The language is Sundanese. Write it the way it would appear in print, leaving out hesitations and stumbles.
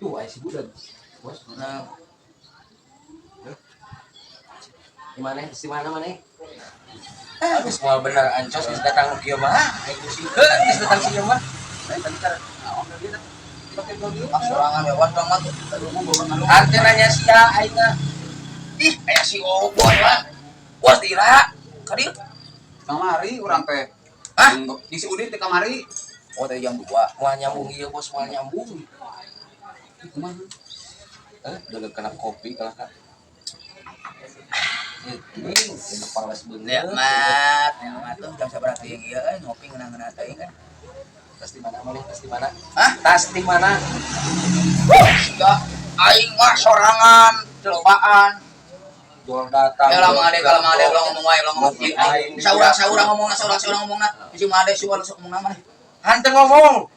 Tuh aya si budak. Bos, Nah, di mana? Di mana mana? Ah, geus moal bener ancos geus datang nu kieu mah. Ah, aing pusingkeun geus datang si ieu mah. Lain bentar. Ah, sorangan we wan bang mah tuh. Ante nanya sia aing mah. Ih, aya si Oboy lah. Bos dira. Ka dieu. Kamari urang teh. Hah? Di si Udin teh kamari. Oh, tadi jam 2. Moal nyambung ieu, bos, moal nyambung. Ih, kumaha? Eh, udah kena kopi kalah ka. Ini palas bener. Nikmat, nikmat tuh jam sabaraha teuing ieu euy, ngopi ngeunah-ngeunah teuing kan. Tas di mana mana? Tas di mana? Hah? Tas di mana? Ya, aing mah sorangan, celobaan. Jual datang. Ya lah Mang Ade, kalau Mang Ade ulah ngomong wae, ulah ngomong. Ngopi aing. Saurang saurang ngomongna, saurang saurang ngomongna. Si Mang Ade suara ngomongna mana? Hanteu ngomong.